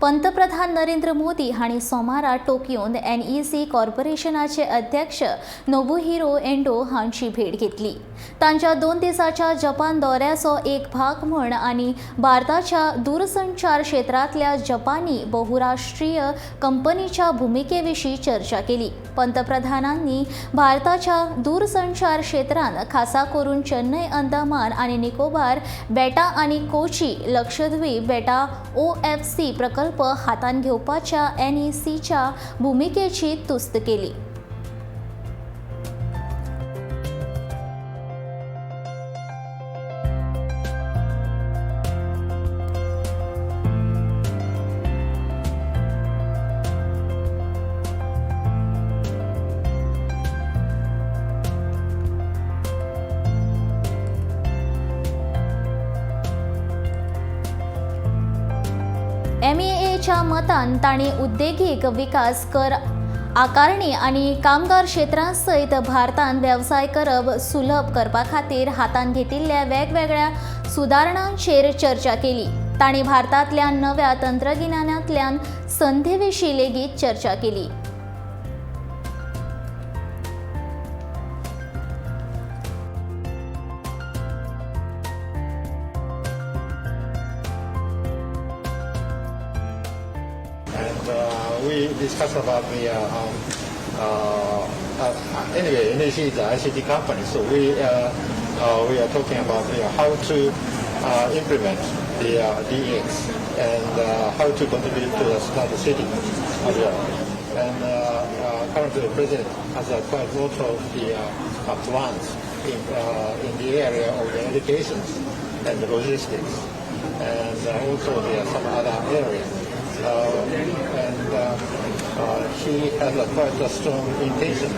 पंतप्रधान नरेंद्र मोदी हांणी सोमारा टोकियोंत एनईसी कॉर्पोरेशनाचे अध्यक्ष नोबुहिरो एंडो हांची भेट घेतली. तांच्या 2 दिसाच्या जपान दौऱ्याचो एक भाग म्हूण आनी भारताच्या दूरसंचार क्षेत्रांतल्या जपानी बहुराष्ट्रीय कंपनीच्या भुमिकेविशीं चर्चा केली. पंतप्रधानांनी भारताच्या दूरसंचार क्षेत्रांत खासा करून चेन्नय, अंदमान आनी निकोबार बेटा आनी कोची लक्षद्वीप बेटा ओएफसी प्रकल्प हातांत घेवपाच्या एनईसीच्या भुमिकेची तुस्त केली. एमएएच्या मतान तांणी उद्देगीक विकास, कर आकारणी आनी कामगार क्षेत्रां सयत भारतांत वेवसाय करप सुलभ करपा खातीर हातांत घेतिल्ल्या वेगवेगळ्या सुदारणांचेर चर्चा केली. तांणी भारतांतल्या नव्या तंत्रगिन्यानांतल्यान संदी विशीं लेगीत चर्चा केली. And we discussed about the anyway, NEC is an ICT company, so we are talking about how to implement the DX and how to contribute to the smart city as well. And currently, the president has quite a lot of the plans in the area of the education and the logistics, and also there are some other areas. And he has a quite a strong intention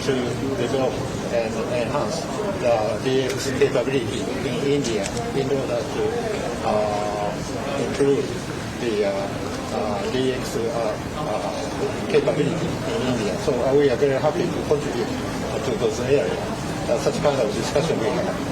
to develop and enhance the DX capability in India in order to improve the DX capability in India. So we are very happy to contribute to those areas. Such kind of discussion we have.